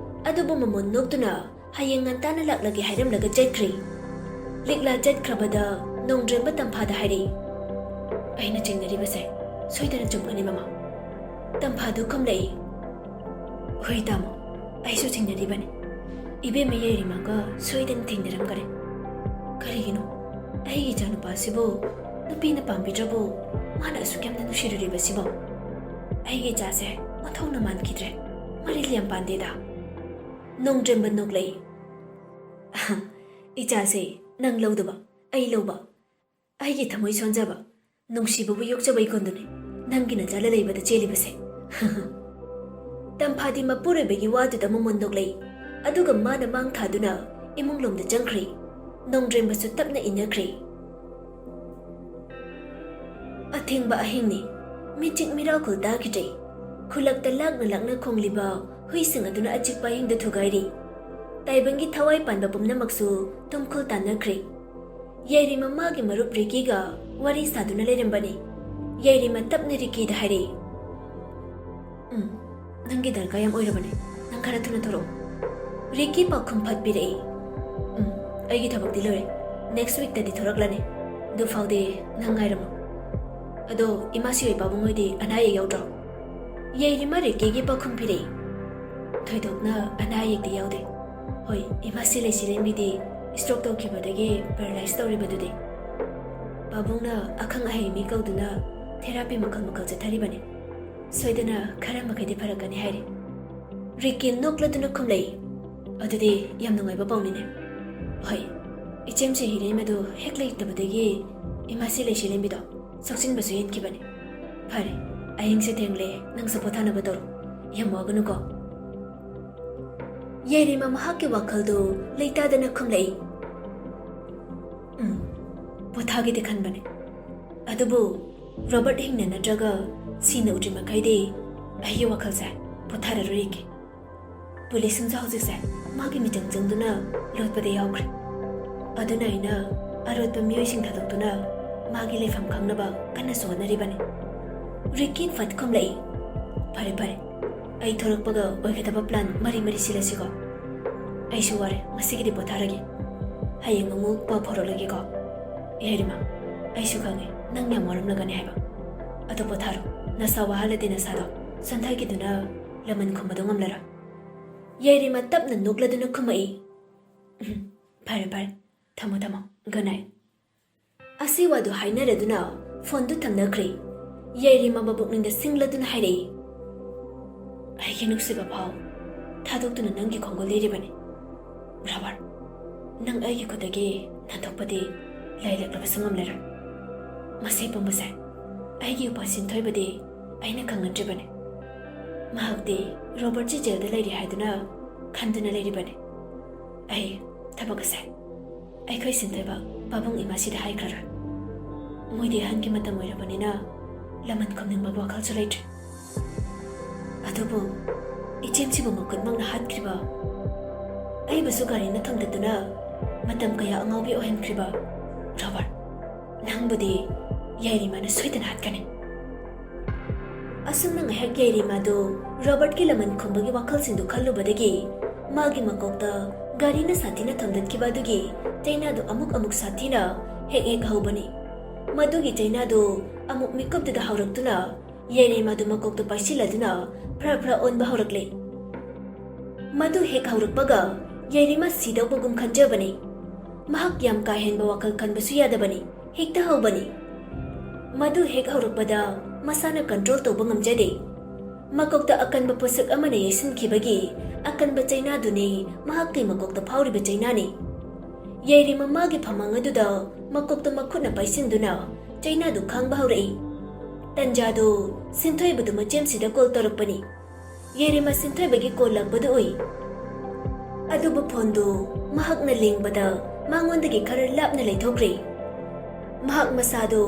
ꯑꯗꯨꯕꯨ ꯃꯃꯣꯟ ꯅꯣꯛꯇꯨꯅ ꯍꯌꯦꯡ ꯉꯟꯇꯥꯅ ꯂꯥꯛꯂꯒꯦ ꯍꯥꯏꯔꯝꯂꯒ ꯆꯠꯈ꯭ꯔꯦ꯫ ꯂꯤꯛꯂꯥ ꯆꯠꯈ꯭ꯔꯕꯗ ꯅꯣꯡꯗ꯭ꯔꯦꯝꯕ ꯇꯝꯐꯥꯗ ꯍꯥꯏꯔꯛꯏ, "ꯑꯩꯅ ꯆꯤꯡꯅꯔꯤꯕꯁꯦ ꯁꯣꯏꯗꯅ ꯆꯨꯝꯒꯅꯤ ꯃꯃꯥ꯫ ꯇꯝꯐꯥꯗꯨ ꯈꯨꯝꯂꯛꯏ, "ꯍꯣꯏ ꯇꯥꯃꯣ, ꯑꯩꯁꯨ ꯊꯦꯡꯅꯔꯤꯕꯅꯤ꯫ ꯏꯕꯦꯝꯃ ꯌꯥꯏꯔꯤꯃꯒ ꯁꯣꯏꯗꯅ ꯊꯦꯡꯅꯔꯝꯒꯅꯤ꯫ ꯀꯔꯤꯒꯤꯅꯣ ꯑꯩꯒꯤ ꯏꯆꯥꯅꯨꯄꯥꯁꯤꯕꯨ ꯅꯨꯄꯤꯅ ꯄꯥꯝꯕꯤꯗ꯭ꯔꯕꯨ ꯃꯥꯅ ꯑꯁꯨꯛ ꯌꯥꯝꯅ ꯅꯨꯡꯁꯤꯔꯨꯔꯤꯕꯁꯤꯕꯣ? ꯑꯩꯒꯤ ꯏꯆꯥꯁꯦ ꯑꯣꯟꯊꯣꯛꯅ ꯃꯥꯟꯈꯤꯗ꯭ꯔꯦ꯫ ꯃꯔꯤꯜ ꯌꯥꯝ ꯄꯥꯟꯗꯦꯗ"꯫ ꯅꯣꯡꯗ꯭ꯔꯦꯝꯕ ꯅꯣꯛꯂꯛꯏ, "ꯏꯆꯥꯁꯦ ꯅꯪ ꯂꯧꯗꯕ, ꯑꯩ ꯂꯧꯕ꯫ ꯑꯩꯒꯤ ꯊꯃꯣꯏ ꯁꯣꯟꯖꯕ, ꯅꯨꯡꯁꯤꯕꯕꯨ ꯌꯣꯛꯆꯕ ꯏꯀꯣꯟꯗꯨꯅꯤ ꯅꯪꯒꯤ ꯅꯆꯥ ꯂꯂꯩꯕꯗ ꯆꯦꯜꯂꯤꯕꯁꯦ"꯫ ꯇꯝꯐꯥꯗꯤ ꯃꯄꯨꯔꯣꯏꯕꯒꯤ ꯋꯥꯗꯨꯗ ꯃꯃꯣꯟ ꯅꯣꯛꯂꯛꯏ꯫ ꯑꯗꯨꯒ ꯃꯥꯅ ꯃꯥꯡ ꯊꯥꯗꯨꯅ ꯏꯃꯨꯡꯂꯣꯝꯗ ꯆꯪꯈ꯭ꯔꯦ꯫ ꯅꯣꯡꯗ꯭ꯔꯦꯝꯕꯁꯨ ꯇꯞꯅ ꯏꯟꯅꯈ꯭ꯔꯦ꯫ ꯑꯊꯦꯡꯕ ꯑꯍꯤꯡꯅꯤ꯫ ꯃꯤꯆꯤꯛ ꯃꯤꯔꯥꯎꯈꯣꯜ ꯇꯥꯈꯤꯗ꯭ꯔꯦ꯫ ꯈꯨꯜꯂꯛꯇ ꯂꯥꯛꯅ ꯂꯥꯛꯅ ꯈꯣꯡꯂꯤꯕ ꯍꯨꯏꯁꯤꯡ ꯑꯗꯨꯅ ꯑꯆꯤꯛꯄ ꯑꯍꯤꯡꯗ ꯊꯨꯒꯥꯏꯔꯤ꯫ ꯇꯥꯏꯕꯪꯒꯤ ꯊꯋꯥꯏ ꯄꯥꯟꯕ ꯄꯨꯝꯅꯃꯛꯁꯨ ꯇꯨꯝꯈꯨꯜ ꯇꯥꯟꯅꯈ꯭ꯔꯦ꯫ ꯌꯥꯏꯔꯤꯃ ꯃꯥꯒꯤ ꯃꯔꯨꯞ ꯔꯤꯀꯤꯒ ꯋꯥꯔꯤ ꯁꯥꯗꯨꯅ ꯂꯩꯔꯝꯕꯅꯤ꯫ ꯌꯥꯏꯔꯤꯃ ꯇꯞꯅ ꯔꯤꯀꯤꯗ ꯍꯥꯏꯔꯛꯏ, "ꯎꯝ, ꯅꯪꯒꯤ ꯗꯔꯀꯥꯔ ꯌꯥꯝ ꯑꯣꯏꯔꯕꯅꯦ꯫ ꯅꯪ ꯈꯔ ꯊꯨꯅ ꯊꯣꯔꯛꯑꯣ"꯫ ꯔꯤꯀꯤ ꯄꯥꯎꯈꯨꯝ ꯐꯠ ꯄꯤꯔꯛꯏ, "ꯎꯝ, ꯑꯩꯒꯤ ꯊꯕꯛꯇꯤ ꯂꯣꯏꯔꯦ꯫ Next weekꯇꯗꯤ ꯊꯣꯔꯛꯂꯅꯤ꯫ ꯑꯗꯨ ꯐꯥꯎꯗꯤ ꯅꯪ ꯉꯥꯏꯔꯝꯃꯣ꯫ ꯑꯗꯣ ꯏꯃꯥꯁꯤ ꯍꯣꯏ ꯄꯥꯕꯨꯡ ꯍꯣꯏꯗꯤ ꯑꯅꯥ ꯑꯌꯦꯛ ꯌꯥꯎꯗ꯭ꯔꯣ?" ꯌꯥꯏꯔꯤꯃ ꯔꯤꯀꯤꯒꯤ ꯄꯥꯎꯈꯨꯝ ꯄꯤꯔꯛꯏ, "ꯊꯣꯏꯗꯣꯛꯅ ꯑꯅꯥ ꯑꯌꯦꯛꯇꯤ ꯌꯥꯎꯗꯦ꯫ ꯍꯣꯏ, ꯏꯃꯥꯁꯤ ꯂꯩꯁꯤꯔꯦꯝꯕꯤꯗꯤ stroke ꯇꯧꯈꯤꯕꯗꯒꯤ paralyze ꯇꯧꯔꯤꯕꯗꯨꯗꯤ꯫ ꯄꯥꯕꯨꯡꯅ ꯑꯈꯪ ꯑꯍꯩ ꯃꯤ ꯀꯧꯗꯨꯅ therapy ꯃꯈꯜ ꯃꯈꯜ ꯆꯠꯊꯔꯤꯕꯅꯤ꯫ ꯁꯣꯏꯗꯅ ꯈꯔ ꯃꯈꯩꯗꯤ ꯐꯔꯛꯀꯅꯤ ꯍꯥꯏꯔꯤ"꯫ ꯔꯤꯀꯤ ꯅꯣꯛꯂꯗꯨꯅ ꯈꯨꯝꯂꯛꯏ, "ꯑꯗꯨꯗꯤ ꯌꯥꯝ ꯅꯨꯡꯉꯥꯏꯕ ꯄꯥꯎꯅꯤꯅꯦ꯫ ꯍꯣꯏ, ꯏꯆꯦꯝꯆꯦ ꯍꯤꯔꯦꯝ ꯑꯗꯨ ꯍꯦꯛ ꯂꯩꯇꯕꯗꯒꯤ ꯏꯃꯥꯁꯤ ꯂꯩꯁꯤꯔꯦꯝꯕꯤꯗꯣ ꯁꯣꯛꯆꯤꯟꯕꯁꯨ ꯍꯦꯟꯈꯤꯕꯅꯤ꯫ ꯐꯔꯦ, ꯑꯍꯤꯡꯁꯦ ꯊꯦꯡꯂꯦ, ꯅꯪꯁꯨ ꯄꯣꯊꯥꯅꯕ ꯇꯧꯔꯣ꯫ ꯌꯥꯝ ꯋꯥꯒꯅꯨꯀꯣ"꯫ ꯌꯥꯏꯔꯤꯃ ꯃꯍꯥꯛꯀꯤ ꯋꯥꯈꯜꯗꯨ ꯂꯩꯇꯥꯗꯅ ꯈꯨꯝꯂꯛꯏ, "ꯎꯝ, ꯄꯣꯊꯥꯒꯦꯗꯤ ꯈꯟꯕꯅꯦ꯫ ꯑꯗꯨꯕꯨ ꯔꯣꯕꯔꯠ ꯍꯤꯡꯅ ꯅꯠꯇ꯭ꯔꯒ ꯁꯤꯅ ꯎꯗ꯭ꯔꯤ ꯃꯈꯩꯗꯤ ꯑꯩꯒꯤ ꯋꯥꯈꯜꯁꯦ ꯄꯣꯊꯥꯔꯔꯣꯏꯒꯦ꯫ ꯄꯨꯂꯤꯁꯁꯤꯡꯁꯨ ꯍꯧꯖꯤꯛꯁꯦ ꯃꯥꯒꯤ ꯃꯤꯆꯪ ꯆꯪꯗꯨꯅ ꯂꯣꯠꯄꯗ ꯌꯥꯎꯈ꯭ꯔꯦ꯫ ꯑꯗꯨꯅ ꯑꯩꯅ ꯑꯔꯣꯠꯄ ꯃꯤꯑꯣꯏꯁꯤꯡ ꯊꯥꯗꯣꯛꯇꯨꯅ ꯃꯥꯒꯤ ꯂꯩꯐꯝ ꯈꯪꯅꯕ ꯀꯟꯅꯁꯨ ꯍꯣꯠꯅꯔꯤꯕꯅꯤ"꯫ ꯔꯤꯀꯤ ꯐꯠ ꯈꯨꯝꯂꯛꯏ, "ꯐꯔꯦ, ꯐꯔꯦ꯫ ꯑꯩ ꯊꯣꯔꯛꯄꯒ ꯑꯣꯏꯒꯗꯕ plan ꯃꯔꯤ ꯃꯔꯤ ꯁꯤꯜꯂꯁꯤꯀꯣ꯫ ꯑꯩꯁꯨ ꯋꯥꯔꯦ, ꯉꯁꯤꯒꯤꯗꯤ ꯄꯣꯊꯥꯔꯒꯦ꯫ ꯍꯌꯦꯡ ꯑꯃꯨꯛ ꯄꯥꯎ ꯐꯥꯎꯔꯛꯂꯒꯦꯀꯣ꯫ ꯌꯥꯏꯔꯤꯃ, ꯑꯩꯁꯨ ꯈꯪꯉꯦ ꯅꯪ ꯌꯥꯝ ꯋꯥꯔꯝꯂꯒꯅꯤ ꯍꯥꯏꯕ꯫ ꯑꯗꯣ ꯄꯣꯊꯥꯔꯣ, ꯅꯁꯥ ꯋꯥꯍꯜꯂꯗꯤ ꯅꯁꯥꯗꯣ ꯁꯣꯟꯊꯈꯤꯗꯨꯅ ꯂꯃꯟ ꯈꯨꯝꯕꯗꯣ ꯉꯝꯂꯔꯣꯏ꯫ ꯌꯥꯏꯔꯤꯃ ꯇꯞꯅ ꯅꯣꯛꯂꯗꯨꯅ ꯈꯨꯝꯃꯛꯏ, "ꯎꯝ, ꯐꯔꯦ, ꯐꯔꯦ, ꯊꯝꯃꯣ, ꯊꯝꯃꯣ, good night"꯫ ꯑꯁꯤ ꯋꯥꯗꯨ ꯍꯥꯏꯅꯔꯗꯨꯅ ꯐꯣꯟꯗꯨ ꯊꯝꯅꯈ꯭ꯔꯦ꯫ ꯌꯥꯏꯔꯤꯃ ꯃꯕꯨꯛꯅꯤꯡꯗ ꯁꯤꯡꯂꯗꯨꯅ ꯍꯥꯏꯔꯛꯏ, "ꯑꯩꯒꯤ ꯅꯨꯡꯁꯤꯕ ꯐꯥꯎ ꯊꯥꯗꯣꯛꯇꯨꯅ ꯅꯪꯒꯤ ꯈꯣꯡꯒꯨꯜ ꯂꯤꯔꯤꯕꯅꯤ꯫ ꯔꯣꯕꯔꯠ, ꯅꯪ ꯑꯩꯒꯤ ꯈꯨꯠꯇꯒꯤ ꯅꯥꯟꯊꯣꯛꯄꯗꯤ ꯂꯩꯔꯛꯂꯕꯁꯨ ꯉꯝꯂꯔꯣꯏ꯫ ꯃꯁꯤ ꯄꯨꯝꯕꯁꯦ ꯑꯩꯒꯤ ꯎꯄꯥ ꯁꯤꯟꯊꯣꯏꯕꯗꯤ ꯑꯩꯅ ꯈꯪꯍꯟꯗ꯭ꯔꯤꯕꯅꯤ꯫ ꯃꯍꯥꯛꯇꯤ ꯔꯣꯕꯔꯠꯁꯤ ꯖꯦꯜꯗ ꯂꯩꯔꯤ ꯍꯥꯏꯗꯨꯅ ꯈꯟꯗꯨꯅ ꯂꯩꯔꯤꯕꯅꯤ꯫ ꯑꯩ ꯊꯕꯛ ꯑꯁꯦ ꯑꯩꯈꯣꯏ ꯁꯤꯟꯊꯣꯏꯕ ꯄꯥꯕꯨꯡ ꯏꯃꯥꯁꯤꯗ ꯍꯥꯏꯈ꯭ꯔꯔꯣꯏ꯫ ꯃꯣꯏꯗꯤ ꯑꯍꯟꯒꯤ ꯃꯇꯝ ꯑꯣꯏꯔꯕꯅꯤꯅ ꯂꯃꯟ ꯈꯨꯝꯅꯤꯡꯕ ꯋꯥꯈꯜꯁꯨ ꯂꯩꯇ꯭ꯔꯦ꯫ ꯑꯗꯨꯕꯨ ꯏꯆꯦꯝꯁꯤꯕꯨ ꯃꯈꯨꯠꯃꯛꯅ ꯍꯥꯠꯈ꯭ꯔꯤꯕ, ꯑꯩꯕꯨꯁꯨ ꯒꯥꯔꯤꯅ ꯊꯣꯝꯗꯠꯇꯨꯅ ꯃꯇꯝ ꯀꯌꯥ ꯑꯉꯥꯎꯕꯤ ꯑꯣꯏꯍꯟꯈ꯭ꯔꯤꯕ ꯔꯣꯕꯔꯠ, ꯅꯪꯕꯨꯗꯤ ꯌꯥꯏꯔꯤꯃꯥꯅ ꯁꯣꯏꯗꯅ ꯍꯥꯠꯀꯅꯤ"꯫ ꯑꯁꯨꯝꯅ ꯉꯥꯏꯍꯥꯛ ꯌꯥꯏꯔꯤꯃꯥꯗꯨ ꯔꯣꯕꯔꯠꯀꯤ ꯂꯃꯟ ꯈꯨꯝꯕꯒꯤ ꯋꯥꯈꯜꯁꯤꯡꯗꯨ ꯈꯜꯂꯨꯕꯗꯒꯤ ꯃꯥꯒꯤ ꯃꯀꯣꯛꯇ ꯒꯥꯔꯤꯅ ꯁꯥꯊꯤꯅ ꯊꯣꯝꯗꯠꯈꯤꯕ ꯑꯗꯨꯒꯤ ꯆꯩꯅꯥꯗꯨ ꯑꯃꯨꯛ ꯑꯃꯨꯛ ꯁꯥꯊꯤꯅ ꯍꯦꯛ ꯍꯦꯛ ꯍꯧꯕꯅꯤ꯫ ꯃꯗꯨꯒꯤ ꯆꯩꯅꯥꯗꯨ ꯑꯃꯨꯛ ꯃꯤꯀꯨꯞꯇꯨꯗ ꯍꯧꯔꯛꯇꯨꯅ ꯌꯥꯏꯔꯤꯃꯥꯗꯨ ꯃꯀꯣꯛꯇ ꯄꯥꯏꯁꯤꯜꯂꯗꯨꯅ ꯐ꯭ꯔꯥ ꯐ꯭ꯔꯥ ꯑꯣꯟꯕ ꯍꯧꯔꯛꯂꯦ꯫ ꯃꯗꯨ ꯍꯦꯛ ꯍꯧꯔꯛꯄꯒ ꯌꯥꯏꯔꯤꯃꯥ ꯁꯤꯗꯧꯕꯒꯨꯝ ꯈꯟꯖꯕꯅꯤ꯫ ꯃꯍꯥꯛ ꯌꯥꯝ ꯀꯥ ꯍꯦꯟꯕ ꯋꯥꯈꯜ ꯈꯟꯕꯁꯨ ꯌꯥꯗꯕꯅꯤ꯫ ꯍꯦꯛꯇ ꯍꯧꯕꯅꯤ꯫ ꯃꯗꯨ ꯍꯦꯛ ꯍꯧꯔꯛꯄꯗ ꯃꯁꯥꯅ control ꯇꯧꯕ ꯉꯝꯖꯗꯦ꯫ ꯃꯀꯣꯛꯇ ꯑꯀꯟꯕ ꯄꯣꯠꯁꯛ ꯑꯃꯅ ꯌꯩꯁꯤꯟꯈꯤꯕꯒꯤ ꯑꯀꯟꯕ ꯆꯩꯅꯥꯗꯨꯅꯤ ꯃꯍꯥꯛꯀꯤ ꯃꯀꯣꯛꯇ ꯐꯥꯎꯔꯤꯕ ꯆꯩꯅꯥꯅꯤ꯫ ꯌꯥꯏꯔꯤꯃ ꯃꯥꯒꯤ ꯐꯃꯥꯡ ꯑꯗꯨꯗ ꯃꯀꯣꯛꯇ ꯃꯈꯨꯠꯅ ꯄꯥꯏꯁꯤꯟꯗꯨꯅ ꯆꯩꯅꯥꯗꯨ ꯈꯥꯡꯕ ꯍꯧꯔꯛꯏ꯫ ꯇꯟꯖꯥꯗꯨ ꯁꯤꯟꯊꯣꯏꯕꯗꯨ ꯃꯆꯦꯝꯁꯤꯗ call ꯇꯧꯔꯛꯄꯅꯤ꯫ ꯌꯥꯏꯔꯤꯃ ꯁꯤꯟꯊꯣꯏꯕꯒꯤ call ꯂꯥꯛꯄꯗꯨ ꯎꯏ꯫ ꯑꯗꯨꯕꯨ phoneꯗꯨ ꯃꯍꯥꯛꯅ ꯂꯦꯡꯕꯗ ꯃꯉꯣꯟꯗꯒꯤ ꯈꯔ ꯂꯥꯞꯅ ꯂꯩꯊꯣꯛꯈ꯭ꯔꯦ꯫ ꯃꯍꯥꯛ ꯃꯁꯥꯗꯨ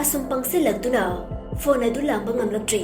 ꯑꯁꯨꯝ ꯄꯪꯁꯤꯜꯂꯛꯇꯨꯅ phone ꯑꯗꯨ ꯂꯥꯝꯕ ꯉꯝꯂꯛꯇ꯭ꯔꯦ꯫